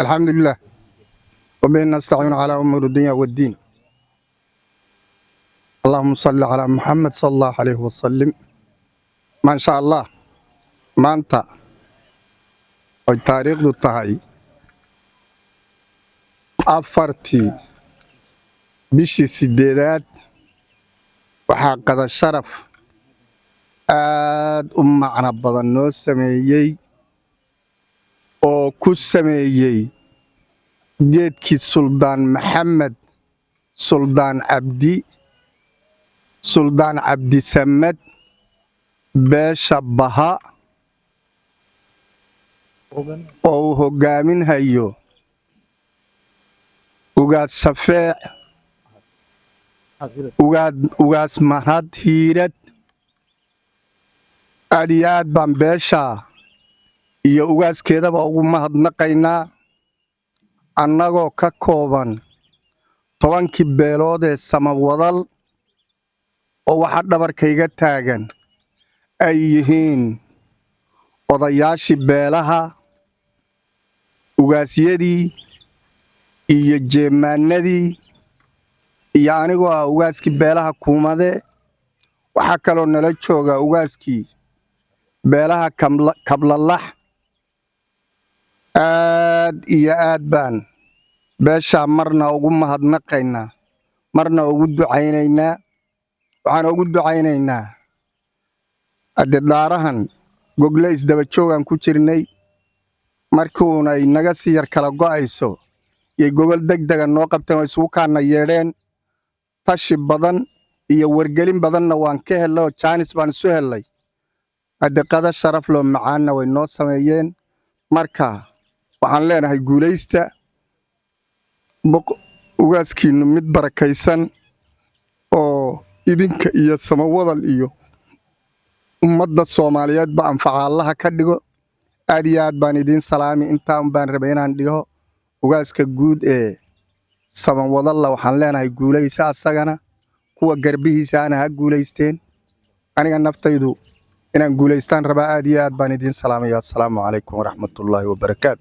الحمد لله وبه نستعين على أمور الدنيا والدين. اللهم صل على محمد صلى الله عليه وسلم. ما شاء الله, maanta oy taariikhdu tahay 4-tii bishii 8aad, waxaa qada sharaf aad u macno badan noo sameeyey oo ku sameeyey geedkii Suldaan Maxamed, Suldaan Cabdi, Suldaan Cabdisamed, beesha Baha oo uu hoggaaminhayo Ugaas Shafeec, Ugaas Mahad Hiirad. Aad iyo aad baan beeshaa iyo ugaaskeedaba ugu mahadnaqaynaa, annagoo ka kooban 10-kii beelood ee Samawadal, oo waxa dhabarkayga taagan ay yihiin odayaashii beelaha, ugaasyadii iyo jeemaanadii, iyo anigoo ah ugaaskii beelaha Kuumade. Waxaa kaloo nala jooga ugaaskii beelaha Kablalax. Aad iyo aad baan beeshaa marna ugu mahadnaqaynaa, marna ugu ducaynaynaa. Waxaan ugu ducaynaynaa adde dhaarahan gogle isdaba joogaan ku jirnay, markuuna ay naga sii yar kala go'ayso yay gogol degdega noo qabteen oo isugu kaanna yeedheen. Tashi badan iyo wargelin badanna waan ka hellay oo jaanis baan isu hellay. Hadde qada sharaf loo macaanna way noo sameeyeen. Marka waxaan leenahay guulaysta, ugaaskiinnu mid barakaysan oo idinka iyo Samawadal iyo ummadda Soomaaliyeedba anfaca Allaha ka dhigo. Aad iyo aad baan idiin salaami. Intaa un baan rabay inaan dhigo. Ugaaska guud ee Samawadalla waxaan leenahay guulaysa, asagana kuwa garbihiisaana ha guulaysteen. Aniga naftaydu inaan guulaystaan rabaa. Aad iyo aad baan idiin salaamaya. Assalaamu calaykum waraxmatullaahi wabarakaatu.